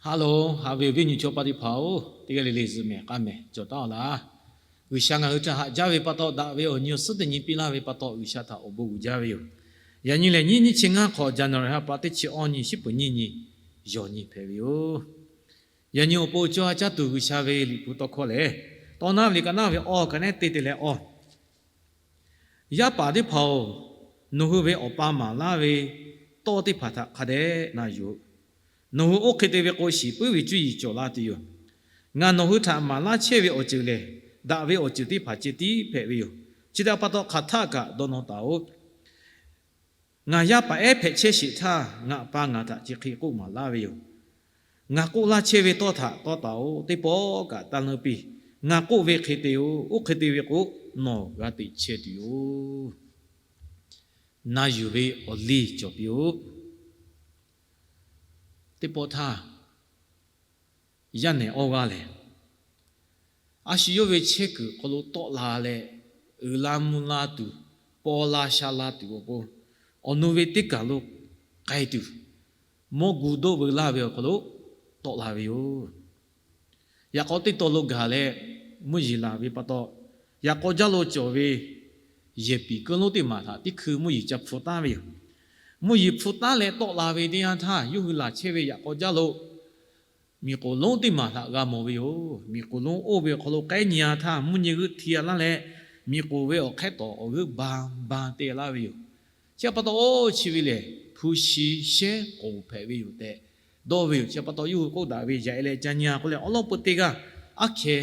Hello, haꞈ ve awˬ viˉ nyi chaw pa teˇ hpaˍ-oˬ, teˇ g'aˇ le le zuhꞈ mehˍ k'aˇ mehˍ cawˬ taˉ-aw laˇ. G'uiˬsha ngaˬ hui htaꞈ haꞈ jaˇ ve pa taw, daꞈ ve awˬ nyi awˬ suhˉ teˇ nyi piˇ laˇ ve pa taw, G'uiˬsha htaꞈ awˬ bon uiˍ jaˇ ve yoˬ. Yaꞈ nyi lehˬ, nyiˇ nyiˇ chi ngaˇ hk'awꞈ, January ha pa teˇ chi awˇ nyi, shiˉ peuˍ nyiˇ nyi, yawˬ nyi hpehꞈ ve yoˬ. Yaꞈ nyi awˬ pon caw ha caˇ tuˬ G'uiˬsha ve Liꞈ hpu tawˇ hkawˇ lehˬ, Tawˇ naˉ ve liꞈ ka naˉ ve awˇ ka nehˉ te te leh awˇ. Yaˇ paˍ teˇ hpaˍ-oˬ, nawˬ hui ve awˬ pa maˍ laˇ ve tawˇ teˇ hpaˍ htaꞈ hk'a dehꞈ na yuˬ-oꞈ. Nawˬ hui oˇ hk'e te ve k'o, shiˍ puiˉ ve cuˇ yiˍ cawˬ la tuˬ yoˬ. Ngaˬ nawˬ hui htaꞈ maˍ laˇ chehˇ ve awˬ ceuˬ lehˬ, daꞈ ve awˬ ceuˬ teˇ hpaˍ ceh tiˉ hpehꞈ ve yoˬ. Chi htaꞈ pa taw, hk'aˬ htaˆ kaꞈ dawˇ nawˇ taˍ-oꞈ. Ngaˬ yaˇ paˍ ehˉ hpehꞈ chehˇ sheˍ htaˇ, ngaˬ pa ngaˬ htaꞈ chi hk'e k'oˆ maˍ laˇ ve yoˬ. Ngaˬ k'oˆ laˇ chehˇ ve tawˇ htaꞈ tawˇ taˍ-oꞈ. Teˇ pawˆ kaꞈ taˇ leunˇ piˇ. Ngaˬ k'oˆ ve hk'e te-oꞈ. Oˇ hk'e te ve k'o, nawˬ g'a teꞈ chehˇ tuˬ yoˬ. Na yuˬ ve awˬ liˇ cawˬ piˇ-oˆ. Teˇ pawˆ htaˇ, yaˇ nehˬ awˇ g'aˇ lehˬ, a shu yawˇ ve chehˇ kuiˬ hk'aw lo tawˆ la leh, uiˍ la mvuh la tuˬ, paw la sha la tuˬ awˬ pon, awˬ nu ve teˇ kaˬ lo k'ai tuˬ, mawˇ gu doˆ veu laˇ ve awˬ hk'aw lo tawˆ la ve yoˬ. Yaꞈ k'aw teˇ taw lo gaˬ leh mvuhˇ yeˬ laˬ ve pa taw, yaꞈ k'aw jaˇ lo cawˬ ve yehˬ piˍ keu lonˉ teˇ maˬ htaꞈ teˇ hkui mvuhˇ yeˬ ca hpu taˉ ve yoˬ. Mvuhˇ yeˬ hpu taˉ leh tawˆ la ve teˇ yanˇ htaˇ, yawˇ hui laˬ chehˇ ve yaꞈ k'aw jaˇ lo miˬ k'oˍ lonˉ teˇ maˬ htaꞈ g'a mawˬ ve yoˬ. Miˬ k'oˍ lonˉ oˇ ve awˬ hk'aw lo k'ehˉ nyi-a htaˇ, mvuhˇ nyi g'euˆ hti-a laˇ leh, miˬ k'oˍ ve awˬ hk'ehˇ tawˍ awˬ g'euˆ ba ba te laˇ ve yoˬ. Chi pa taw, oˇ chi ve lehˬ, hpu shi shehˉ k'oˍ hpehꞈ ve yoˬ tehꞈ dawˇ ve yoˬ. Chi pa taw, yawˇ hui k'oˆ daꞈ ve, yaꞈ-e leh ca nyi-a k'oˆ leh, awˉ lawˉ peu teˇ g'aˇ aˉ hkeh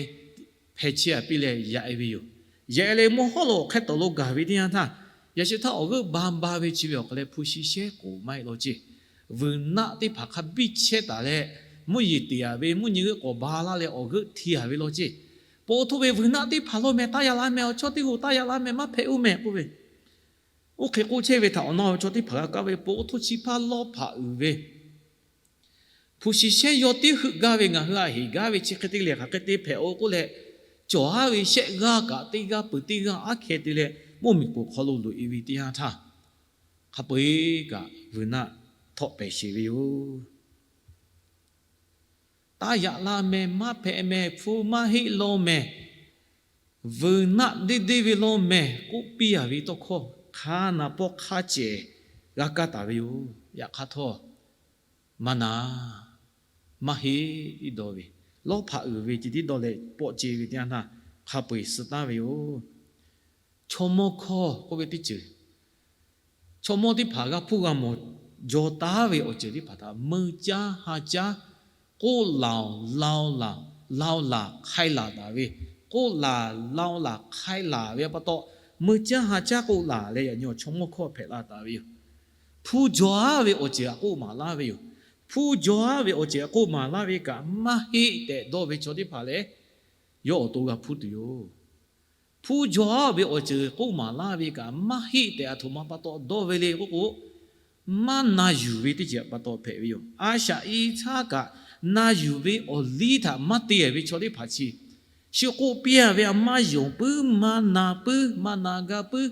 hpeh chehˇ-a piˇ leh yaꞈ-e ve yoˬ. Yaꞈ-e leh mvuhˇ hawˉ lo awˬ hk'ehˇ tawˍ lo gaˬ ve teˇ yanˇ htaˇ, yaꞈ sheh htaˇ awˬ g'euˆ ba ba ve chi ve awˬ hk'aw leh hpu shi shehˉ k'oˍ maˇ heˆ law ceˇ. Vuiˬ naˆ teˇ hpaˍ hk'a biˇ chehˇ taˍ leh, mvuhˇ yeˬ teꞈ-a ve, mvuhˇ nyi g'euˆ k'awꞈ ba laˇ leh awˬ g'euˆ hti-a ve law ceˇ. Pon htoˇ ve vuiˬ naˆ teˇ hpaˍ lo mehˬ taˇ yaꞈ la mehˬ, awˬ chawˇ teˇ g'aˇ taˇ yaꞈ la mehˬ, maˇ hpehꞈ-oˬ mehˬ k'oˆ ve, oˇ hk'e k'oˆ chehˇ ve htaꞈ awˬ na awˬ chaw teˇ hpaˍ g'a kaˇ ve, pon htoˇ chi hpaˇ lawˇ hpaꞈ uiˍ ve, hpu shi shehˉ yawˇ tiˉ heuˆ gaˇ ve, ngaˬ hui aꞈ heˍ gaˇ ve chi hk'e te lehˬ, hk'aˬ hk'e te hpehꞈ-oˬ k'oˆ leh, cawˬ-a ve shehˆ g'aˇ kaꞈ teˇ g'aˇ peuˬ teˇ g'aˇ aˉ hkeh te leh, mvuhˇ miˬ k'oˍ hk'aw lo loꞈ-e ve teˇ yanˇ htaˇ, hk'a peu-eˬ kaꞈ vuiˬ naˆ htawˆ pehˍ sheˍ ve yoˬ. Taˇ yaꞈ la mehˬ, maˇ hpehꞈ mehˬ, hpu maˇ heˆ law mehˬ, vuiˬ naˆ deˇ deˇ ve law mehˬ k'oˆ piˇ-a ve tawˇ hkawˇ hk'a naˍ pawˇ hk'a cehˬ g'a kaˇ taˍ ve yoˬ. Yaꞈ hk'aˇ htawˇ, maˇ na, maˇ heˆ tiˉ dawˇ ve, lawˇ hpaꞈ uiˍ ve ceh tiˉ dawˇ leh pawˆ ce ve teˇ yanˇ htaˇ, hk'a peu-eˬ suh taˉ ve yoˬ. Chaw mawˇ hkawˇ k'oˆ ve teˇ ceuˬ, chaw mawˇ teˇ hpaˍ g'a hpuˇ g'a mawˬ jaw taˉ ve awˬ ceuˬ teˇ hpaˍ htaꞈ meuˇ caˉ ha caˉ, k'oˆ laˬ-oˬ, laˇ-oˬ laˬ, laˇ-oˬ laˬ hk'ai laˬ taˍ ve, k'oˆ laˬ, laˇ-oˬ laˬ hk'ai laˬ ve pa taw, meuˇ caˉ ha caˉ k'oˆ laˬ leh, yaꞈ nyi awˬ chaw mawˇ hkawˇ hpehꞈ la taˍ ve yoˬ. Hpu jaw-a ve awˬ ceuˬ htaꞈ k'oˆ maˍ laˇ ve yoˬ. Hpu jaw-a ve awˬ ceuˬ htaꞈ k'oˆ maˍ laˇ ve kaꞈ, maˇ heˆ tehꞈ dawˇ ve chaw teˇ hpaˍ lehˬ, yawˇ awˬ to g'a hpuˇ tuˬ yoˬ. Hpu jaw-a ve awˬ ceuˬ k'oˆ maˍ laˇ ve kaꞈ, maˇ heˆ tehꞈ aˬ htoꞈ ma pa taw dawˇ ve le k'oˆ k'o, maˇ na yuˬ ve teˇ ceuˬ pa taw hpehꞈ ve yoˬ. A shaꞈ i htaˇ kaꞈ na yuˬ ve awˬ liˇ htaꞈ maˇ te-a ve chaw teˇ hpaˍ chi, shu k'oˆ piˇ-a ve, a maˇ yonˍ puiˉ, maˇ na puiˉ, maˇ na gaˇ puiˉ,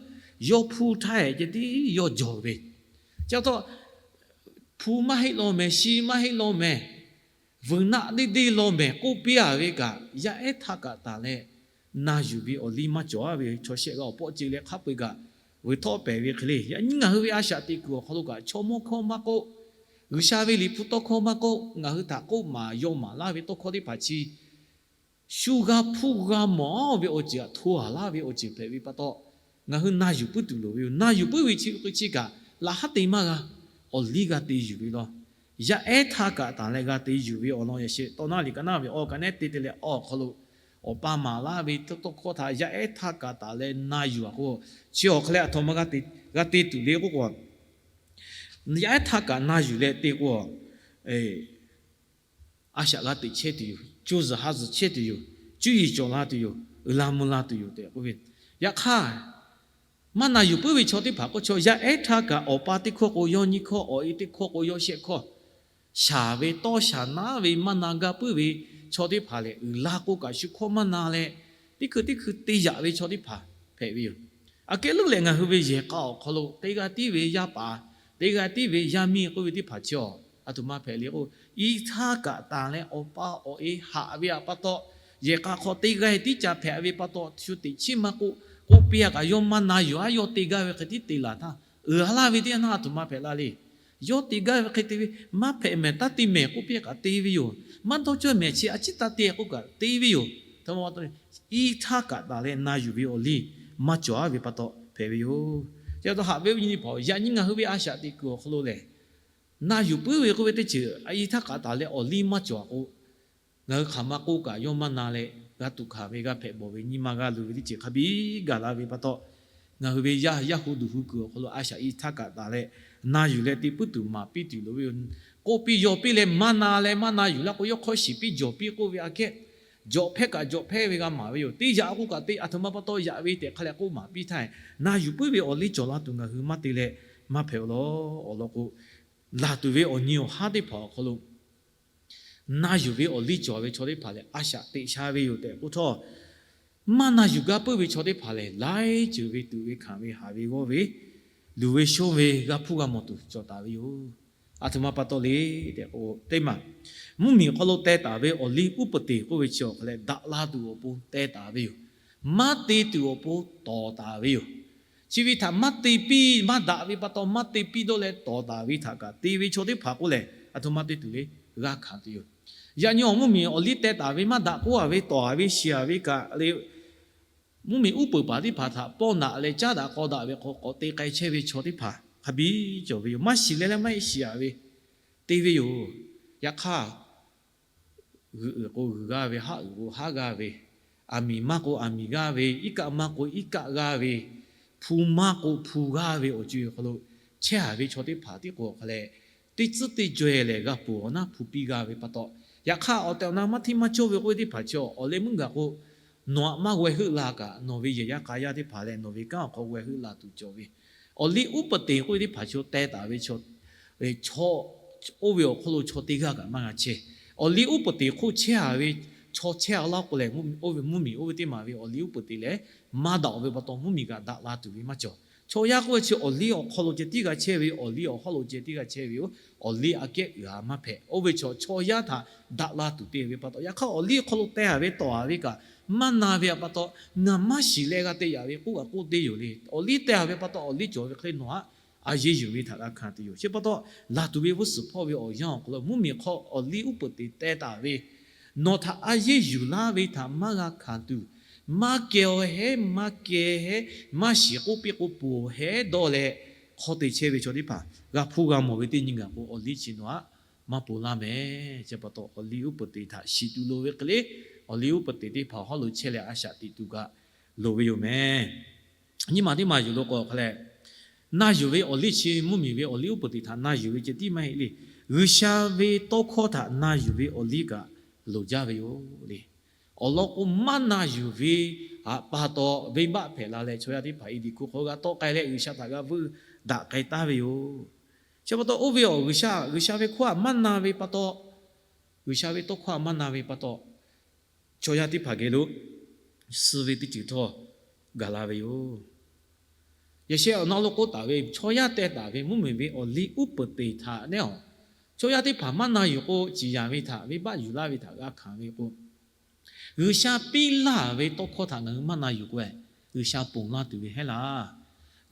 yawˇ hpu htaˇ-e ceh tiˉ yawˇ jawˬ ve. Chi pa taw, hpu maˇ heˆ law mehˬ, shi maˇ heˆ law mehˬ, vuiˬ naˆ deˇ deˇ law mehˬ k'oˆ piˇ-a ve kaꞈ, yaˇ ehˉ htaˇ kaꞈ taˍ leh na yuˬ ve awˬ liˇ maˇ cawˬ-a ve chaw shehˆ g'aˇ awˬ pawˆ ce leh hk'a peu-eˬ kaꞈ vuiˬ htawˆ pehˍ ve hk'e le. Yaꞈ nyi ngaˬ hui ve a shaꞈ teꞈ kuiˬ awˬ hk'aw lo kaꞈ, chaw mawˇ hkawˇ maˇ k'oˆ, G'uiˬsha ve Liꞈ hpu tawˇ hkawˇ maˇ k'oˆ, ngaˬ hui htaꞈ k'oˆ maˍ yaw maˍ laˇ ve tawˇ hkawˇ teˇ hpaˍ chi, shu g'a hpuˇ g'a mawˬ ve awˬ ceuˬ htaꞈ hto-a laˇ ve awˬ ceuˬ hpehꞈ ve pa taw, ngaˬ hui na yuˬ puiˉ tuˬ loˍ ve yoˬ. Na yuˬ puiˉ ve chi hk'e chi kaꞈ, laꞈ haˉ te maˇ g'a, awˬ liˇ g'a te yuˬ ve law. Yaˇ ehˉ htaˇ kaꞈ taˍ leh g'a te yuˬ ve awˬ lawn yaꞈ sheh, Tawˇ naˉ liꞈ ka naˉ ve awˬ ka nehˉ te te leh awˬ hk'aw lo, awˬ pa maˍ laˇ ve tawˇ hkawˇ htaꞈ yaˇ ehˉ htaˇ kaꞈ taˍ leh na yuˬ-a k'o, chi awˬ hk'a leh aˬ htoꞈ ma g'a te tuˬ le k'oˆ k'o, yaˇ ehˉ htaˇ kaꞈ na yuˬ leh te k'o, a shaꞈ g'a teꞈ chehˇ tuˬ yoˬ. Co zuhˬ ha zuhˬ chehˇ tuˬ yoˬ. Cuˇ yiˍ cawˬ la tuˬ yoˬ. Uiˍ la mvuh la tuˬ yoˬ tehꞈ k'oˆ ve. Yaꞈ hk'aˇ, maˇ na yuˬ puiˉ ve chaw teˇ hpaˍ k'oˆ chaw, yaˇ ehˉ htaˇ kaꞈ awˬ pa teˇ hkawˇ k'o yawˇ nyiˇ hkawˇ, awˬ e teˇ hkawˇ k'o yawˇ shehˆ hkawˇ, shaˍ ve tawˇ shaˍ naˉ ve maˇ na gaˇ puiˉ ve chaw teˇ hpaˍ lehˬ, uiˍ la k'o kaꞈ shu hkawˇ maˇ na leh, teˇ hkui teˇ hkui te yaꞈ ve chaw teˇ hpaˍ hpehꞈ ve yoˬ. Aꞈ kehˉ leuˉ leh ngaˬ hui ve yehˬ k'a awˬ hk'aw lo teˇ g'aˇ tiˉ ve yaˇ paˍ, teˇ g'aˇ tiˉ ve yaˇ miˇ k'oˆ ve teˇ hpaˍ chi awˬ A htoꞈ ma hpehꞈ le k'o, iˉ htaˇ kaꞈ taˍ leh awˬ pa awˬ e haꞈ ve htaꞈ pa taw, yehˬ k'a hk'aw teˇ g'aˇ tiˉ ca hpehꞈ ve pa taw, shu teꞈ chiˉ maˇ k'oˆ, k'oˆ piˇ a kaꞈ yawˇ maˇ na yuˬ a, yawˇ te gaˇ ve hk'e tiˉ te laˬ htaˇ, uiˍ a laˇ ve teˇ yanˇ htaˇ a htoꞈ ma hpehꞈ la le. Yawˇ te gaˇ ve hk'e te ve, maˇ hpehꞈ mehˍ, taˇ te mehˍ k'oˆ piˇ a kaꞈ te ve yoˬ. Maˇ dawˇ cawˇ mehˍ chi a ciˉ taˇ te k'oˆ kaꞈ te ve yoˬ. Iˉ htaˇ kaꞈ taˍ leh na yuˬ ve awˬ liˇ maˇ cawˬ a ve pa taw hpehꞈ ve yoˬ. Chi pa taw haꞈ ve awˬ viˉ awˬ nyi teˇ hpaˍ-oˬ, yaꞈ nyi ngaˬ hui ve a shaꞈ teꞈ kuiˬ awˬ hk'aw lo lehˬ, na yuˬ puiˉ ve k'oˆ ve teˇ ceuˬ, iˉ htaˇ kaꞈ taˍ leh awˬ liˇ maˇ cawˬ a k'o, ngaˬ hui hk'aˬ ma k'oˆ kaꞈ yawˇ maˇ na leh, g'a tuꞈ hkanˍ ve g'a hpehꞈ bawˬ ve nyi ma g'a luˬ ve teˇ ceuˬ hk'a biˇ gaˬ la ve pa taw, ngaˬ hui ve yaˇ yaˇ hu duˬ hu kuiˬ awˬ hk'aw lo a shaꞈ iˉ htaˇ kaꞈ taˍ leh na yuˬ leh te puiˉ tuˬ maˍ piˇ tuˬ loˍ ve yoˬ. K'oˆ piˇ yaw piˇ leh maˇ na leh maˇ na yuˬ laˇ k'o, yawˇ hk'awˇ shiˍ piˇ jawˬ piˇ k'oˆ ve aꞈ kehˉ, jawˬ hpehˇ kaꞈ jawˬ hpehˇ ve g'a maˍ ve yoˬ. Teˇ yaꞈ k'oˆ kaꞈ teˇ aˬ htoꞈ ma pa taw yaꞈ ve tehꞈ hk'a leh k'oˆ maˍ piˇ htaˇ, na yuˬ puiˉ ve awˬ liˇ cawˬ la tuˬ ngaˬ hui maˇ te leh maˇ hpehꞈ-o lawˬ. Awˬ lawn k'o, laˬ tuˬ ve awˬ nyi awˬ haˉ teˇ hpaˍ awˬ hk'aw lo na yuˬ ve awˬ liˇ cawˬ ve chaw teˇ hpaˍ lehˬ, a shaꞈ teꞈ sha ve yoˬ tehꞈ k'oˆ htawˇ, maˇ na yuˬ gaˇ puiˉ ve chaw teˇ hpaˍ lehˬ, laiˉ ceuˬ ve tuꞈ ve hkanˍ ve haˍ ve g'awˇ ve, luˬ ve shonˇ ve g'a hpuˇ g'a mawˬ tuˬ cawˬ taˍ ve yoˬ. A htoꞈ ma pa taw le tehꞈ k'o, teˇ maˬ mvuhˇmiˬ hk'aw lo teh taˍ ve awˬ liˇ uˉ peunˍ teꞈ k'oˆ ve chi awˬ hk'a leh daꞈ la tuˬ awˬ pon teh taˍ ve yoˬ. Maˇ te tuˬ awˬ pon tawˍ taˍ ve yoˬ. Chi ve htaꞈ maˇ te piˇ maˇ daꞈ ve pa taw, maˇ te piˇ dawˇ leh tawˍ taˍ ve htaꞈ kaꞈ te ve chaw teˇ hpaˍ k'oˆ lehˬ, a htoꞈ ma te tuˬ le, g'a hkanˍ tuˬ yoˬ. Yaꞈ nyi awˬ mvuhˇmiˬ awˬ liˇ teh taˍ ve maˇ daꞈ k'oˆ a ve tawˍ a ve shiˍ a ve kaꞈ le, mvuhˇmiˬ uˉ peunˍ paˍ teˇ hpaˍ htaꞈ pawˇ naꞈ leh caˉ daꞈ k'aw daꞈ ve hk'aw k'awꞈ te k'ai chehˇ ve chaw teˇ hpaˍ hk'a biˇ cawˬ ve yoˬ. Maˇ shiˍ leh leh maˇ heˆ shiˍ a ve te ve yoˬ. Yaꞈ hk'aˇ, g'uiˬ uiˍ k'o g'uiˬ g'aˇ ve, haˉ uiˍ k'o haˉ g'aˇ ve, aˬ miˍ maˇ k'o aˬ miˍ g'aˇ ve, iˉ kaˆ maˇ k'o iˉ kaˆ g'aˇ ve, hpu maˇ k'o hpu g'aˇ ve awˬ co-e awˬ hk'aw lo chehˇ a ve chaw teˇ hpaˍ tiˉ k'o hk'a leh, teˇ tcuhˉ teˇ caweh lehˬ g'a ponˬ awˬ naˉ hpu piˇ g'a ve pa taw, yaꞈ hk'aˇ awˬ tehˬ awˬ na maˇ hteˇ maˇ cawˇ ve k'oˆ ve teˇ hpaˍ chi awˬ leh meuˇ gaˬ k'o, nawˬ aꞈ maˇ g'aweh heuˆ la kaꞈ, nawˬ ve yehˬ yaˇ k'a yaˇ teˇ hpaˍ leh nawˬ ve kanˉ awˬ hk'aw g'aweh heuˆ la tuˬ cawˬ ve, awˬ liˇ uˉ peunˍ teꞈ k'oˆ ve teˇ hpaˍ chi teh taˍ ve chaw, oˇ ve awˬ hk'aw lo chaw teˇ g'aˇ kaꞈ maˇ g'a chehˇ. Awˬ liˇ uˉ peunˍ teꞈ hk'oˆ chehˇ a ve chaw chehˇ a laˇ k'o lehˬ, oˇ ve mvuhˇmiˬ oˇ ve teˇ maˬ ve awˬ liˇ uˉ peunˍ teꞈ lehˬ, maˇ daꞈ ve pa taw mvuhˇmiˬ kaꞈ daꞈ la tuˬ ve maˇ cawˬ. Chaw yaˇ k'oˆ ve chi awˬ liˇ awˬ hk'aw lo ceh tiˉ g'a chehˇ ve, awˬ liˇ awˬ hawˉ lo ceh tiˉ g'a chehˇ ve yoˬ. Awˬ liˇ aꞈ kehˉ uiˍ a maˇ hpehꞈ. Oˇ ve chaw chaw yaˇ htaꞈ daꞈ la tuˬ te ve pa taw, yaꞈ hk'aˇ awˬ liˇ hk'aw lo teh a ve tawˍ a ve kaꞈ maˇ na ve pa taw, ngaˬ maˇ shiˍ leh g'a te yaꞈ ve k'oˆ kaꞈ k'oˆ te yoˬ le. Awˬ liˇ teh a ve pa taw awˬ liˇ cawˬ ve hk'e le nawˬ aꞈ a yeˇ yuˬ ve htaꞈ g'a hkanˍ tuˬ yoˬ. Chi pa taw, laˬ tuˬ ve g'uˇ suhˍ hpawˇ ve awˬ yanˇ awˬ hk'aw lo mvuhˇmiˬ hk'aw awˬ liˇ uˉ peunˍ teꞈ teh taˍ ve, nawˬ htaꞈ a yeˇ yuˬ laˇ ve htaꞈ maˇ g'a hkanˍ tuˬ, maˇ keh awˬ hehˉ maˇ keh hehˉ, maˇ shiˍ k'oˆ piˇ k'o ponˬ awˬ hehˉ dawˇ leh, hk'aw te chehˇ ve chaw teˇ hpaˍ g'a hpuˇ g'a mawˬ ve teˇ nyi gaˬ k'o, awˬ liˇ chi nawˬ aꞈ maˇ ponˬ laˇ mehˍ. Chi pa taw awˬ liˇ uˉ peunˍ teꞈ htaꞈ shiˍ tuˬ loˍ ve hk'e le, awˬ liˇ uˉ peunˍ teꞈ teˇ hpaˍ awˬ hawˉ lo chehˇ leh a shaꞈ teꞈ tuˬ kaꞈ loˍ ve yoˬ mehˍ. Nyiˇ maˬ teˇ maˬ yuˬ lo k'o hk'a leh, na yuˬ ve awˬ liˇ chi mvuhˇmiˬ ve awˬ liˇ uˉ peunˍ teꞈ htaꞈ na yuˬ ve ceh tiˉ maˇ heˆ le. G'uiˬsha ve tawˇ hkawˇ htaꞈ na yuˬ ve awˬ liˇ kaꞈ loˍ jaˇ ve yoˬ le. Awˬ lawn k'o, maˇ na yuˬ ve pa taw venˇbaˆ hpehꞈ la leh chaw yaˇ teˇ hpaˍ Eˍdenˍ hkuˇ hk'aw g'a tawˆ k'ai leh G'uiˬsha htaꞈ g'a vuiˇ daꞈ k'ai taˍ ve yoˬ. Chi pa taw oˇ ve awˬ G'uiˬsha, G'uiˬsha ve hkawˇ htaꞈ maˇ na ve pa taw, G'uiˬsha ve tawˇ hkawˇ htaꞈ maˇ na ve pa taw, chaw yaˇ teˇ hpaˍ geh lo suh ve teˇ ceuˬ htawˇ gaˬ la ve yoˬ. Yaꞈ sheh awˬ na lo k'oˆ taˍ ve chaw yaˇ teh taˍ ve mvuhˇmiˬ ve awˬ liˇ uˉ peunˍ teꞈ htaꞈ neˉ a, chaw yaˇ teˇ hpaˍ maˇ na yuˬ k'o ciˍ yanˍ ve htaꞈ venˇbaˆ yuˬ laˇ ve htaꞈ g'a hkanˍ ve k'o, G'uiˬsha piˇ laˇ ve tawˇ hkawˇ htaꞈ ngaˬ hui maˇ na yuˬ k'o, G'uiˬsha ponˬ laˇ tuˬ ve heˆ laˇ.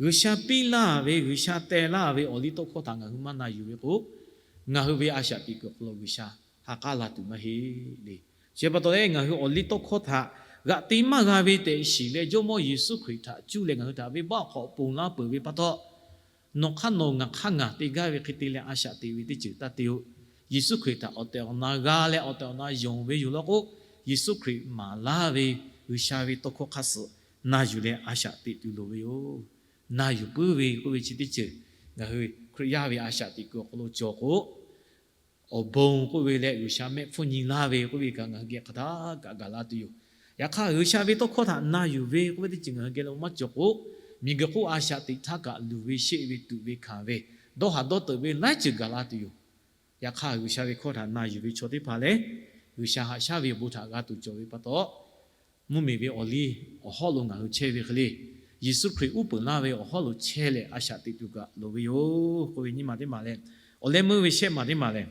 G'uiˬsha piˇ laˇ ve, G'uiˬsha teh laˇ ve awˬ liˇ tawˇ hkawˇ htaꞈ ngaˬ hui maˇ na yuˬ ve k'o, ngaˬ hui ve a shaꞈ teꞈ kuiˬ awˬ hk'aw lo G'uiˬsha ha k'aˉ la tuˬ maˇ heˆ le. Chi pa taw leh ngaˬ hui awˬ liˇ tawˇ hkawˇ htaꞈ g'aꞈ te maˇ g'a ve tehꞈ shiˍ leh Jawˇmawˇ Yeˍsuˆ Hkriꞈ htaꞈ cuˇ leh ngaˬ hui htaꞈ venˇbaˆ awˬ hk'aw ponˬ laˇ peuˬ ve pa taw, nawˬ hk'aˇ nawˬ ngaˬ hk'aˇ ngaˬ te gaˇ ve hk'e te leh a shaꞈ teꞈ ve teˇ ceuˬ taˇ te-o. Yeˍsuˆ Hkriꞈ htaꞈ awˬ tehˬ awˬ na g'a leh awˬ tehˬ awˬ na yonˍ ve yoˬ law k'o, Yeˍsuˆ Hkriꞈ maˍ laˇ ve G'uiˬsha ve tawˇ hkawˇ hk'aˇ suh na yuˬ leh a shaꞈ teꞈ tuˬ loˍ ve yoˬ. Na yuˬ puiˉ ve k'oˆ ve chi teˇ ceuˬ ngaˬ hui Hkriꞈ yaˇ ve a shaꞈ teꞈ kuiˬ awˬ hk'aw lo cawˬ k'o, awˬ bon k'oˆ ve leh G'uiˬsha mehˆ hpfuhˇ nyi laˇ ve k'oˆ ve kaꞈ ngaˬ hui geh hk'aˬ htaˇ kaꞈ gaˬ la tuˬ yoˬ. Yaꞈ hk'aˇ, G'uiˬsha ve tawˇ hkawˇ htaꞈ na yuˬ ve k'oˆ ve teˇ ceuˬ ngaˬ hui geh lo maˇ cawˬ k'o, miˬguiˬ hk'oˆ a shaꞈ teꞈ htaˇ kaꞈ luˬ ve sheˆ ve tuꞈ ve hkanˍ ve, dawˇ haꞈ dawˇ teuꞈ ve laiˉ ceuˬ gaˬ la tuˬ yoˬ. Yaꞈ hk'aˇ, G'uiˬsha ve hkawˇ htaꞈ na yuˬ ve chaw teˇ hpaˍ lehˬ, G'uiˬsha haꞈ shaˉ ve awˬ bon htaꞈ g'a tuˬ cawˬ ve pa taw, mvuhˇmiˬ ve awˬ liˇ awˬ hawˉ lo ngaˬ hui chehˇ ve hk'e le, Yeˍsuˆ Hkriꞈ uˉ peunˍ laˇ ve awˬ hawˉ lo chehˇ leh a shaꞈ teꞈ tuˬ kaꞈ loˍ ve yoˬ k'oˆ ve nyiˇ maˬ teˇ maˬ leh, Awˬ leh meuˇ ve shehˆ maˬ teˇ maˬ lehˬ,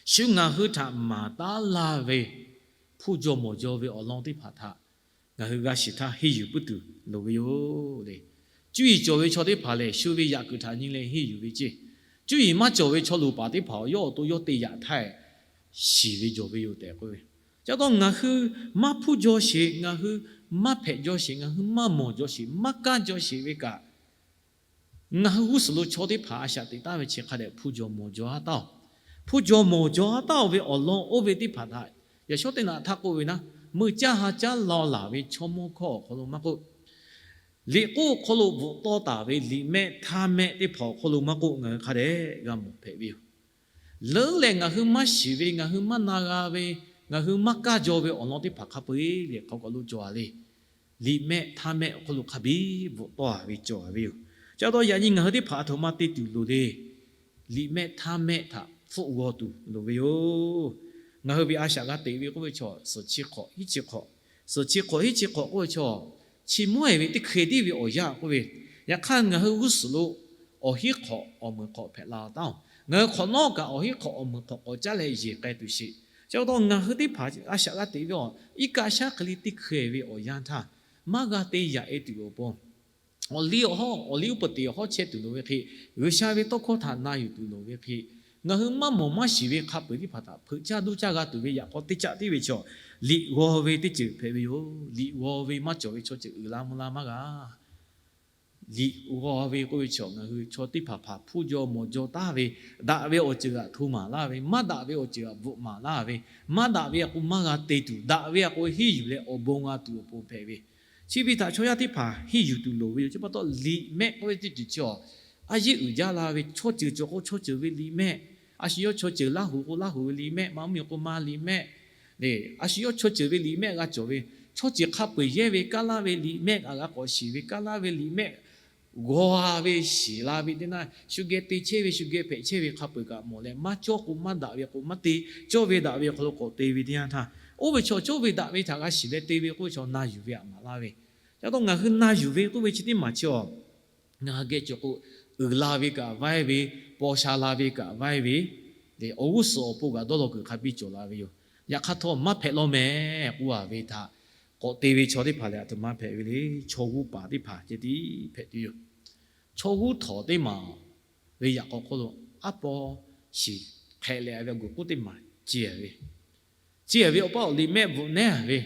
shu ngaˬ hui htaꞈ maˍ taˉ laˇ ve hpuˇ jaw mawˬ jaw ve awˬ lawn teˇ hpaˍ htaꞈ ngaˬ hui g'a shiˍ htaˇ henˇ yuˬ puiˉ tuˬ loˍ ve yoˬ le. Cuˇ yiˍ cawˬ ve chaw teˇ hpaˍ lehˬ, shu ve yaꞈ kuiˬ htaꞈ nyi leh henˇ yuˬ ve ceˇ. Cuˇ yiˍ maˇ cawˬ ve chaw luˬ paˍ teˇ hpaˍ yawˇ awˬ to yawˇ te yaꞈ htaˇ shiˍ ve jawˬ ve yoˬ tehꞈ k'oˆ ve. Ca taw ngaˬ hui maˇ hpuˇ jaw sheˍ, ngaˬ hui maˇ hpehꞈ jaw sheˍ, ngaˬ hui maˇ mawˬ jaw sheˍ, maˇ kaˇ jaw sheˍ ve kaꞈ, ngaˬ hui g'uˇ suhˍ lo chaw teˇ hpaˍ a shaꞈ teꞈ taˍ ve chi hk'a dehꞈ hpuˇ jaw mawˬ jaw a taˉ-oˬ. Hpuˇ jaw mawˬ jaw a taˉ-oˬ ve awˬ lawn oˇ ve teˇ hpaˍ htaꞈ yaꞈ shawˉ teˇ naꞈ htaˇ k'oˆ ve naˉ, meuˇ caˇ ha caˉ law laˬ ve chaw mawˇ hkawˇ awˬ hk'aw lo maˇ k'oˆ, liꞈ k'oˆ awˬ hk'aw lo bvuhꞈ tawˇ taˍ ve liꞈ mehˆ htaˇ mehˆ teˇ hpaˍ awˬ hk'aw lo maˇ k'oˆ, ngaˬ hui hk'a dehꞈ g'a mawˬ hpehꞈ ve yoˬ. Leuˉ leh ngaˬ hui maˇ shiˍ ve, ngaˬ hui maˇ na g'a ve, ngaˬ hui maˇ kaˇ jaw ve awˬ lawn teˇ hpaˍ hk'a peu-eˬ lehˬ hk'aw kaꞈ lo cawˬ a le. Liꞈ mehˆ htaˇ mehˆ awˬ hk'aw lo hk'a biˇ bvuhꞈ tawˇ a ve cawˬ a ve yoˬ. Ca taw yaꞈ nyi ngaˬ hui teˇ hpaˍ a htoꞈ ma te tuˬ loˍ le. Liꞈ mehˆ htaˇ mehˆ htaꞈ hpfuhˆ g'aw tuˬ loˍ ve yoˬ. Ngaˬ hui ve a shaꞈ g'a teꞈ ve k'oˆ ve chaw, suhˍ chi hk'awꞈ hiˉ chi hk'awꞈ, suhˍ chi hk'awꞈ hiˉ chi hk'awꞈ k'oˆ ve chaw, chi mawˇ e ve teˇ hkeh tiˉ ve awˬ yanˇ k'oˆ ve, yaꞈ hk'aˇ ngaˬ hui g'uˇ suhˍ lo awˬ hiˉ hk'awꞈ awˬ meunˍ hk'awꞈ hpehꞈ la taˉ-oˬ. Ngaˬ hui hk'awꞈ nawˉ kaꞈ awˬ hiˉ hk'awꞈ awˬ meunˍ hk'awꞈ k'awꞈ caˉ leh yeˬ k'ai tuˬ sheˍ. Chi pa taw ngaˬ hui teˇ hpaˍ a shaꞈ g'a teꞈ ve awˬ iˉ kaˆ shaˉ hk'e le teˇ hkeh ve awˬ yanˇ htaˇ, maˇ g'a te yaꞈ e tuˬ awˬ pon awˬ liˇ awˬ hawˉ, awˬ liˇ uˉ peunˍ teꞈ awˬ hawˉ chehˇ tuˬ loˍ ve hk'e, G'uiˬsha ve tawˇ hkawˇ htaꞈ na yuˬ tuˬ loˍ ve hk'e, ngaˬ hui maˇ mawˬ maˇ shiˍ ve hk'a peu-eˬ teˇ hpaˍ htaꞈ hpeuꞈ caˇ duˇ caˇ g'a tuˬ ve yaꞈ k'aw teˇ caˆ tiˉ ve chaw, liꞈ g'aw ve teˇ ceuˬ hpehꞈ ve yoˬ. Liꞈ g'aw ve maˇ cawˬ ve chaw ceuˬ uiˍ la mvuh la maˇ g'a. Liꞈ g'aw ve k'oˆ ve chaw, ngaˬ hui chaw teˇ hpaˍ hpaˍ hpuˇ jaw mawˬ jaw taˉ ve, daꞈ ve awˬ ceuˬ htaꞈ hto maˍ laˇ ve, maˇ daꞈ ve awˬ ceuˬ htaꞈ bvuhꞈ maˍ laˇ ve, maˇ daꞈ ve a k'o maˇ g'a te tuˬ, daꞈ ve a k'o henˇ yuˬ leh awˬ bon g'a tuˬ awˬ pon hpehꞈ ve, chi ve htaꞈ chaw yaˇ teˇ hpaˍ henˇ yuˬ tuˬ loˍ ve yoˬ. Chi pa taw liꞈ mehˆ k'oˆ ve teˇ ceuˬ chi a, a yeˇ uiˍ jaˇ la ve chaw ceuˬ cawˬ k'o chaw ceuˬ ve liꞈ mehˆ, a shu yawˇ chaw ceuˬ Laˇ huˍ k'o Laˇ huˍ ve liꞈ mehˆ, Manˇ mvuhˇmiˬ k'o Manˇ liꞈ mehˆ le, a shu yawˇ chaw ceuˬ ve liꞈ mehˆ g'a cawˬ ve, chaw ceuˬ hk'a peu-eˬ yehˇ ve kaˇ laˇ ve liꞈ mehˆ kaꞈ g'a k'awꞈ shiˍ ve, kaˇ laˇ ve liꞈ mehˆ g'aw ve shiˍ la ve teˇ naˇ, shu geh te chehˇ ve, shu geh hpehꞈ chehˇ ve hk'a peu-eˬ kaꞈ mawˬ leh, maˇ cawˇ k'o maˇ daꞈ ve k'o maˇ te, cawˇ ve daꞈ ve awˬ hk'aw lo k'awꞈ te ve teˇ yanˇ htaˇ, oˇ ve chaw cawˇ ve daꞈ ve htaꞈ g'a shiˍ leh te ve k'oˆ ve chaw na yuˬ ve htaꞈ maˍ laˇ ve. Ca taw ngaˬ hui na yuˬ ve k'oˆ ve chi teˇ maˬ chi a, ngaˬ hui geh cawˬ k'o, uiˍ la ve kaꞈ vaiˇ ve, paw sha la ve kaꞈ vaiˇ ve, awˬ g'uˇ suhˍ awˬ pon kaꞈ dawˇ law kuiˬ hk'a biˇ cawˬ la ve yoˬ. Yaꞈ hk'aˇ htawˇ maˇ hpehꞈ law mehˍ k'oˆ a ve htaꞈ k'awꞈ te ve chaw teˇ hpaˍ lehˬ, a htoꞈ ma hpehꞈ ve le. Chaw g'uˇ paˍ teˇ hpaˍ ceh tiˉ hpehꞈ tuˬ yoˬ. Chaw g'uˇ htawnˍ teˇ maˬ ve yaꞈ k'aw hk'oˆ lo aˉ paw shiˍ hk'ehꞈ leh ve awˬ guˬ k'oˆ teˇ maˬ ce ve, ce ve awˬ paˇ awˬ liꞈ mehˆ bvuhꞈ nehˉ ve,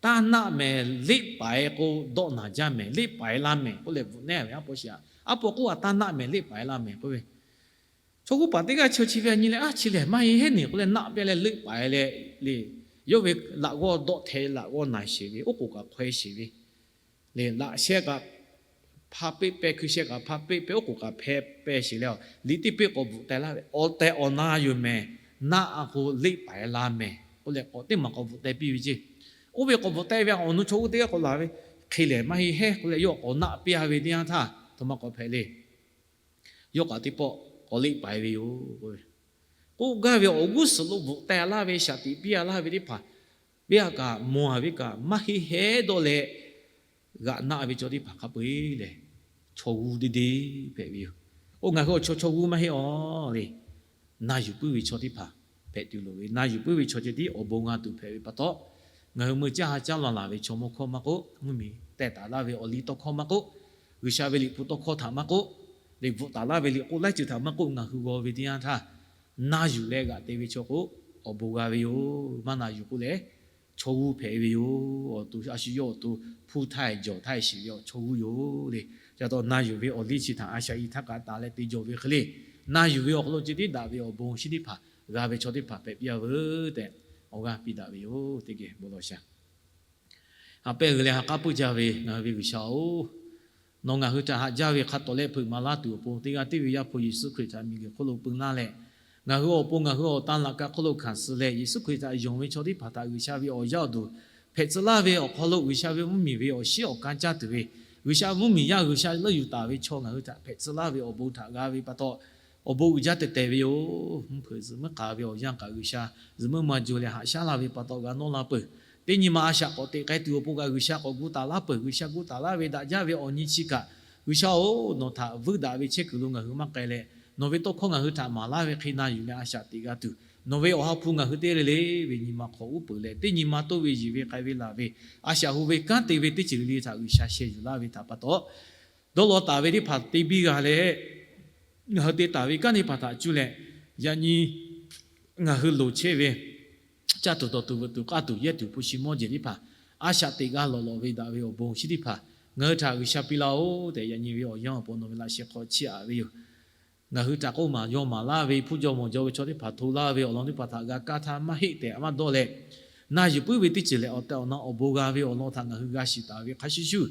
taˇ naˆ mehˍ, leˆ paiˍ k'o dawˆ naˍ jaˇ mehˍ, leˆ paiˍ la mehˍ k'oˆ leh bvuhꞈ nehˉ ve aˉ paw shiˍ. Aˉ paw k'oˆ a, taˇ naˆ mehˍ, leˆ paiˍ la mehˍ k'oˆ ve, chaw g'uˇ paˍ teˇ g'aˇ chaw chi ve a nyi leh, aˉ, chi lehˬ maˇ heˆ heˉ neˬ k'oˆ leh naˆ pehˇ leh leˆ paiˍ leh le, yawˇ ve laꞈ g'awˇ dawˆ hteh laꞈ g'awˇ na sheˍ ve, oˉ k'oˍ kaꞈ hkawehˇ sheˍ ve le, laꞈ sheh kaꞈ hpa peˆ peh, hkui sheh kaꞈ hpa peˆ peh, oˉ k'oˍ kaꞈ hpeh peh sheˍ leh, liꞈ teˇ peˆ k'awꞈ bvuhꞈ teh laˇ ve, awˬ tehˬ awˬ na yoˬ mehˍ, naˆ a k'o leˆ paiˍ la mehˍ k'oˆ leh k'awꞈ teˇ maˬ k'awꞈ bvuhꞈ teh piˇ ve ceˇ. Oˇ ve k'awꞈ bvuhꞈ teh ve awˬ nu chaw g'uˇ teˇ g'aˇ k'awꞈ laˬ ve, hk'e lehˬ maˇ heˆ heˉ k'oˆ leh yawˇ k'awꞈ naˆ piˇ a ve teˇ yanˇ htaˇ, a htoꞈ ma k'awꞈ hpehꞈ le. Yawˇ kaꞈ teˇ pawˆ k'awꞈ leˆ paiˍ ve yoˬ. K'oˆ gaˇ ve awˬ g'uˇ suhˍ lo bvuhꞈ teh laˇ ve, shaˍ tiꞈ piˇ a laˇ ve teˇ hpaˍ, ve a kaꞈ mawˬ a ve kaꞈ maˇ heˆ heˉ dawˇ leh g'aꞈ naˆ ve chaw teˇ hpaˍ hk'a peu-eˬ lehˬ, chaw g'uˇ deˇ deˇ hpehꞈ ve yoˬ. Oˇ ngaˬ hui awˬ chaw chaw g'uˇ maˇ heˆ aw le. Na yuˬ puiˉ ve chaw teˇ hpaˍ hpehꞈ tuˬ loˍ ve, na yuˬ puiˉ ve chaw ceh tiˉ awˬ bon g'a tuˬ hpehꞈ ve pa taw, ngaˬ hui meuˇ caˇ ha caˇ law laˬ ve chaw mawˇ hkawˇ maˇ k'oˆ, mvuhˇmiˬ tehˬ taˍ laˇ ve awˬ liˇ tawˇ hkawˇ maˇ k'oˆ, G'uiˬsha ve liꞈ hpu tawˇ hkawˇ htaꞈ maˇ k'oˆ, liꞈ bvuhꞈ taˍ laˇ ve liꞈ k'oˆ laiˉ ceuˬ htaꞈ maˇ k'oˆ, ngaˬ hui g'aw ve teˇ yanˇ htaˇ, na yuˬ leh g'aꞈ te ve chaw k'o, awˬ bon g'a ve yoˬ. Maˇ na yuˬ k'oˆ leh, chaw g'uˇ hpehꞈ ve yoˬ. Awˬ to a shu yawˇ awˬ to hpuˇ htaˇ jawˬ htaˇ shiˍ ve awˬ chaw g'uˇ yoˬ le. Ca taw na yuˬ ve awˬ liˇ chi htaꞈ a shaꞈ i htaˇ kaꞈ taˍ leh te jawˬ ve hk'e le, na yuˬ ve awˬ hk'aw lo ceh tiˉ daꞈ ve awˬ bon shinˉ teˇ hpaˍ g'a ve chaw teˇ hpaˍ hpehꞈ piˇ a veuˬ tehꞈ, awˬ g'aˇ piˇ daꞈ ve yoˬ. Teˇ geh bon lawˬ sha. Haꞈ pehˇ g'uiˬ leh ha k'aˉ puiˉ jaˇ ve ngaˬ hui ve G'uiˬsha-oˬ, nawˬ ngaˬ hui htaꞈ haꞈ jaˇ ve hk'a tawˍ leh hpeuꞈ maˍ laˇ tuˬ awˬ pon, teˇ g'aˇ tiˉ ve Yaˇ hpu Yeˍsuˆ Hkriꞈ htaꞈ miˬguiˬ hk'oˆ lo peu laˇ leh, ngaˬ hui awˬ pon ngaˬ hui awˬ tan laꞈ ka hk'oˆ lo hkanˍ suh leh, Yeˍsuˆ Hkriꞈ htaꞈ yonˍ ve chaw teˇ hpaˍ htaꞈ G'uiˬsha ve awˬ yaˇ awˬ duˬ hpehꞈ tcuh laˇ ve awˬ hk'aw lo, G'uiˬsha ve mvuhˇmiˬ ve awˬ shiˉ awˬ kanˇ caˇ tuˬ ve, G'uiˬsha mvuhˇmiˬ yaˇ G'uiˬsha leuˆ yuˬ taˍ ve chaw ngaˬ hui htaꞈ hpehꞈ tcuh laˇ ve awˬ bon htaꞈ g'a ve pa taw, awˬ bon uiˍ jaˇ tehˬ tehˬ ve yoˬ. Mvuhˇ hpeuꞈ zuhꞈ meuˉ k'a ve awˬ yanˇ kaꞈ G'uiˬsha zuhꞈ meuˉ maˇ jo leh haꞈ shaˉ laˇ ve pa taw g'a nawˇ la peuˬ. Teˇ nyi ma a shaꞈ k'awꞈ teꞈ k'ai tuˬ awˬ pon kaꞈ G'uiˬsha k'awꞈ gu taˍ laˇ peuˬ. G'uiˬsha gu taˍ laˇ ve daꞈ jaˇ ve awˬ nyi chi kaꞈ, G'uiˬsha-oˬ, nawˬ htaꞈ vuiˇ daꞈ ve chehˇ kuiˬ lo ngaˬ hui maˇ k'ai leh, nawˬ ve tawˇ hkawˇ ngaˬ hui htaꞈ maˍ laˇ ve hk'e na yuˬ leh a shaꞈ teꞈ g'a tuˬ, nawˬ ve awˬ ha hpu ngaˬ hui teˇ g'aˇ le le ve nyi ma hk'awꞈ uˉ peunˍ leh, teˇ nyi ma toˇ ve yiˬ ve k'ai ve laˬ ve, a shaꞈ hu ve kanˉ te ve teˇ ceuˬ le le htaꞈ G'uiˬsha sheh yuˬ laˇ ve htaꞈ pa taw, dawˇ law taˍ ve teˇ hpaˍ te biˇ g'a leh, ngaˬ hui te taˍ ve kanˉ teˇ hpaˍ htaꞈ cuˇ leh, yaꞈ nyi ngaˬ hui loˍ chehˇ ve caˇ tuˬ dawˬ tuˬ veuꞈ tuˬ k'aˇ tuˬ yehˇ tuˬ hpu shi mawˇ jeˬ teˇ hpaˍ, a shaꞈ teꞈ g'a lawˬ lawˬ ve daꞈ ve awˬ bon chi teˇ hpaˍ ngaˬ hui htaꞈ G'uiˬsha piˇ laˇ-oˬ tehꞈ, yaꞈ nyi ve awˬ yanˇ awˬ pon nawˬ ve laꞈ sheh hk'aw chiˇ aꞈ ve yoˬ. Ngaˬ hui htaꞈ k'oˆ maˍ yaw maˍ laˇ ve hpu jawˇ mawˬ jaw ve chaw teˇ hpaˍ hto laˇ ve awˬ lawn teˇ hpaˍ htaꞈ g'a kaˇ htaˇ maˇ heˆ tehꞈ a maˇ dawˇ leh, na yuˬ puiˉ ve teˇ ceuˬ lehˬ, awˬ tehˬ awˬ na awˬ bon g'a ve awˬ lawn htaꞈ ngaˬ hui g'a shiˍ taˍ ve hk'a shuˍ shuˍ,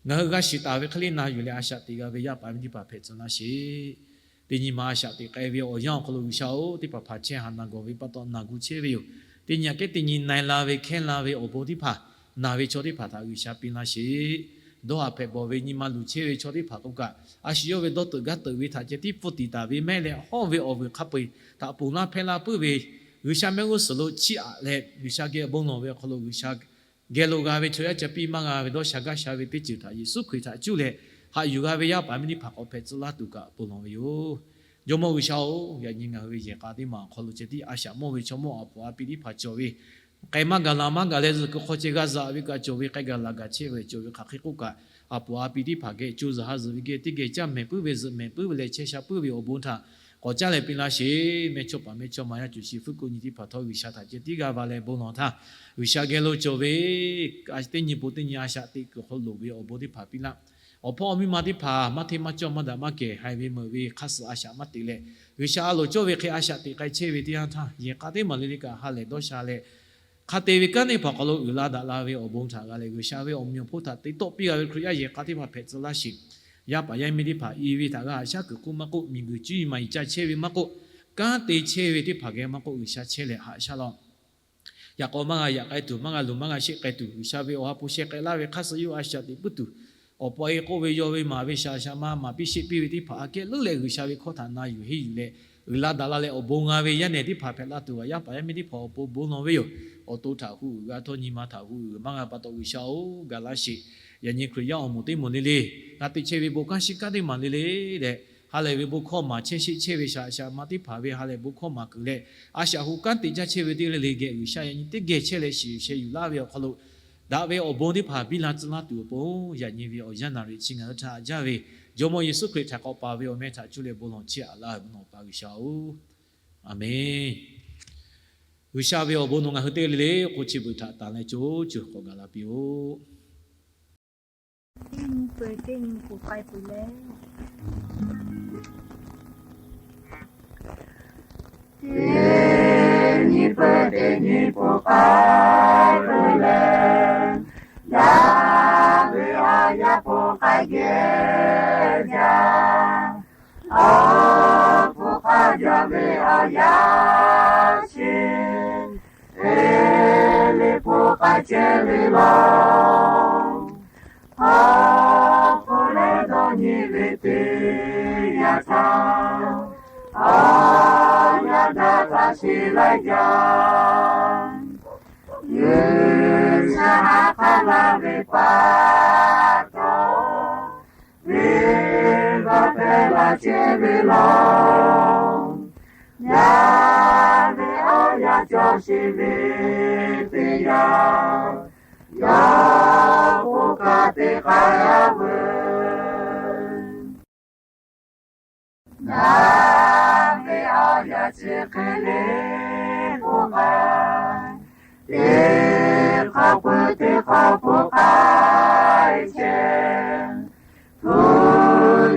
ngaˬ hui g'a shiˍ taˍ ve hk'e le na yuˬ leh a shaꞈ teꞈ g'a ve yaˇ paˍ miˇ teˇ hpaˍ hpehꞈ tcuh laˇ sheˍ. Teˇ nyi ma a shaꞈ teꞈ k'ai ve awˬ yanˇ awˬ hk'aw lo G'uiˬsha-oˬ, teˇ hpaˍ hpaˍ chehˇ haˍ naˬ gawˬ ve pa taw naˬ gu chehˇ ve yoˬ. Teˇ nyi aꞈ kehˉ teˇ nyi na-e la ve hkehˇ la ve awˬ bon teˇ hpaˍ, naˬ ve chaw teˇ hpaˍ htaꞈ G'uiˬsha piˇ laˇ sheˍ. Dawˇ haˍ hpehꞈ bawˬ ve nyi ma luˬ chehˇ ve chaw teˇ hpaˍ k'oˆ kaꞈ, a shu yawˇ ve dawˇ teuꞈ gaˇ teuꞈ ve htaꞈ ceh tiˉ pfuhˇ tiˍ taˍ ve mehˆ leh hawˇ ve awˬ vuiˬ hk'a peu-eˬ htaꞈ ponˬ laˇ hpehˇ laˇ puiˉ ve, G'uiˬsha mehˆ g'uˇ suhˍ lo chiˇ aꞈ leh G'uiˬsha geh bon lawˬ ve awˬ hk'aw lo G'uiˬsha geh lo g'a ve chaw yaˇ ca piˇ maˇ g'a ve dawˇ sha gaˇ sha ve teˇ ceuˬ htaꞈ Yeˍsuˆ Hkriꞈ htaꞈ cuˇ leh haꞈ yuˬ g'a ve yaˇ paˍ miˇ teˇ hpaˍ k'awꞈ hpehꞈ tcuh laˇ tuˬ kaꞈ bon lawˬ ve yoˬ. Jawˇmawˇ G'uiˬsha-oˬ, yaꞈ nyi ngaˬ hui ve yehˬ k'a teˇ maˬ awˬ hk'aw lo ceh tiˉ a shaꞈ mawˇ ve chaw mawˇ a puˍ a pi teˇ hpaˍ cawˬ ve k'ai maˇ gaˬ laˬ maˇ gaˬ leh zuhꞈ kuiˬ hk'aw ceh g'a zaꞈ ve kaꞈ cawˬ ve, k'ai gaˬ laˬ gaˬ chehˇ ve cawˬ ve hk'aˬ hk'e k'oˆ kaꞈ, a puˍ a pi teˇ hpaˍ geh co zuhˬ ha zuhˬ ve geh teˇ geh caˇ mehˍ puiˉ ve zuhꞈ mehˍ puiˉ ve leh chehˇ sha puiˉ ve awˬ bon htaꞈ k'awꞈ caˇ leh piˇ laˇ sheˍ. Mehˇchawˇpaˍ mehˇchawˇma yaˇ cuˬ shi fuˉ k'oˆ nyi teˇ hpaˍ htawˇ G'uiˬsha htaꞈ ceh tiˉ g'a va leh bon lawˬ htaˇ, G'uiˬsha geh lo cawˬ ve teˇ nyi po teˇ nyi a shaꞈ teꞈ kuiˬ hk'aw loˍ ve awˬ bon teˇ hpaˍ piˇ laˇ. Awˬ hpawˇ awˬ miˇ ma teˇ hpaˍ maˇ hteˇ maˇ cawˇ maˇ daꞈ maˇ kehˬ haiˬ ve meuꞈ ve hk'aˇ suh a shaꞈ maˇ teꞈ leh, G'uiˬsha a loˍ cawˇ ve hk'e a shaꞈ teꞈ k'ai chehˇ ve teˇ yanˇ htaˇ, yehˬ k'a teˇ maˬ le le kaꞈ ha lehˬ dawˇ sha leh, hk'a te ve kanˉ teˇ hpaˍ hk'aw lo uiˍ la daꞈ la ve awˬ bon htaꞈ g'a leh, G'uiˬsha ve awˬ meꞈ awˬ hponˇ htaꞈ te tawˆ piˇ g'a ve Hkriꞈ yaˇ yehˬ k'a teˇ hpaˍ hpehꞈ tcuh laˇ sheˍ. Yaˇ paˍ yaˇ miˇ teˇ hpaˍ i ve htaꞈ g'a haꞈ shaˉ kuiˬ hk'oˆ maˇ k'oˆ, miˬ guiˬ cuˇ yiˍ maˍ yiˍ ca chehˇ ve maˇ k'oˆ, kanˉ te chehˇ ve teˇ hpaˍ geh maˇ k'oˆ, G'uiˬsha chehˇ leh haꞈ shaˉ laˇ-oˆ. Yaꞈ k'aw maˇ g'a yaꞈ k'ai tuˬ, maˇ g'a luˬ maˇ g'a sheˆ k'ai tuˬ, G'uiˬsha ve awˬ ha hpu sheh k'ai laˇ ve hk'aˇ suh yawˇ a shaꞈ teꞈ puiˉ tuˬ, awˬ pa e k'oˆ ve yaw ve maˍ ve shaˍ shaˍ ma maˍ piˇ sheˆ piˇ ve teˇ hpaˍ aꞈ kehˉ leuˉ leh G'uiˬsha ve hkawˇ htaꞈ na yuˬ henˇ yuˬ leh, uiˍ la daꞈ la leh awˬ bon g'a ve yaˇ nehˬ teˇ hpaˍ hpehꞈ la tuˬ, yaˇ paˍ yaˇ miˇ teˇ hpaˍ awˬ pon bon lawˬ ve yoˬ. Awˬ to htaꞈ hu uiˍ g'a htawˇ nyi ma htaꞈ hu uiˍ maˇ g'a pa taw G'uiˬsha-oˬ, gaˬ laˇ sheˍ. Yaꞈ nyi Hkriꞈ yaˇ awˬ moˍ teˇ moˍ le le, g'a te chehˇ ve bon kanˉ shiˉ kanˉ teˇ maˬ le le leh, ha lehˬ ve bon hkawˇ maˍ chehˇ sheˆ chehˇ ve shaˍ shaˍ ma teˇ hpaˍ ve ha lehˬ bon hkawˇ maˍ kuiˬ leh, a shaꞈ hu kanˉ te caˇ chehˇ ve teˇ g'aˇ le geh G'uiˬsha yaꞈ nyi teˇ geh chehˇ leh shiˍ sheh yuˬ laˇ ve awˬ hk'aw lo, daꞈ ve awˬ bon teˇ hpaˍ biˇ la tcuh laˇ tuˬ awˬ pon, yaꞈ nyi ve awˬ yanˇ naˍ riˍ chi ngaˬ hui htaꞈ jaˇ ve Jawˇmawˇ Yeˍsuˆ Hkriꞈ htaꞈ k'awꞈ paˍ ve awˬ meh htaꞈ cuˇ leh bon lawˬ chehˇ aꞈ laˇ ve bon lawˬ pa G'uiˬsha-oˬ, Aˍmenˬ. G'uiˬsha ve awˬ bon nawˬ ngaˬ hui teˇ g'aˇ le le k'o chi beuꞈ htaꞈ tanˬ leh co ceuˬ k'awꞈ gaˬ la piˇ-oˆ. Teˇ nyi peuˬ teˇ nyi poˬ k'ai peuˬ leh, teˇ nyi peuˬ teˇ nyi poˬ k'ai peuˬ leh, yaˇ ve awˬ yaˇ poˬ k'ai geh jaˇ. Awˬ hpu hk'a jaˇ ve awˬ yaˇ chi, Eˇliˇ hpu k'ai chehˇ ve law. Awˬ hpu leh dawˇ nyi ve teˇ yanˇ htaˇ, awˬ yaˇ daꞈ taˇ shiˍ laiˉ jaˇ. G'uiˬsha ha k'aˉ laˇ ve pa taw, venˇbaˆ hpehˇ la chehˇ ve law. Yaˇ ve awˬ yaˇ cawˬ sheˍ ve teˇ yanˇ, yawˇ k'oˆ kaꞈ te k'ai a veuˬ. Ngaˬ ve awˬ yaˇ chi hk'e le k'oˆ k'ai, teˇ hk'awꞈ peuˬ teˇ hk'awꞈ poˬ k'ai chehˇ. Hpu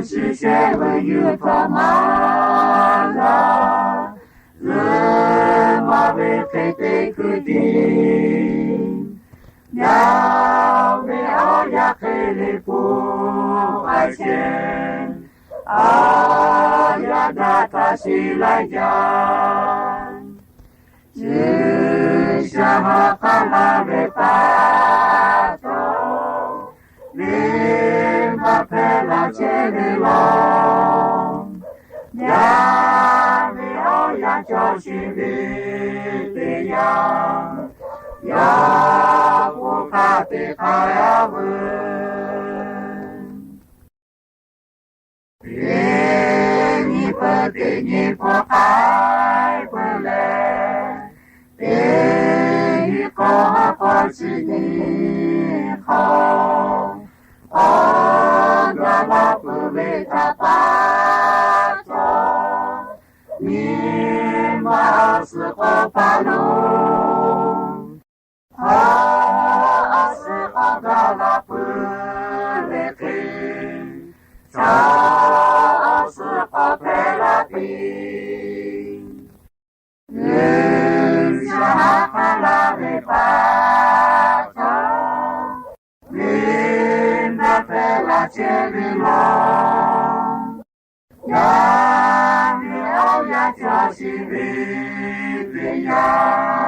shi shehˆ ve yuˬ htaꞈ maˇ g'a, zuhꞈ maˍ ve hk'e te kuiˬ tiˉ. Yaˇ ve awˬ yaˇ hk'e le poˬ k'ai chehˇ, awˬ yaˇ daꞈ taˇ shiˍ laiˉ jaˇ. G'uiˬsha ha k'aˉ laˇ ve pa taw, venˇbaˆ hpehˇ la chehˇ ve law. Yaˇ ve awˬ yaˇ cawˬ sheˍ ve teˇ yanˇ, yawˇ k'oˆ hk'a te k'ai a veuˬ. Teˇ nyi peuˬ teˇ nyi hpu k'ai peuˬ leh, teˇ nyi k'awꞈ ha k'awꞈ chi nyi hk'aw, awˬ gaˬ la peuˬ ve htaꞈ pa taw, nyi ma awˬ suhˍ k'awꞈ pa lo, awˬ suhˍ k'awꞈ gaˬ la peuˬ ve hk'e, chaw awˬ suhˍ k'awꞈ hpehꞈ la piˇ. G'uiˬsha ha k'aˉ laˇ ve pa taw, venˇbaˆ hpehꞈ la chehˇ ve law. Yaˇ miˇ awˬ yaˇ cawˬ sheˍ ve teˇ yanˇ,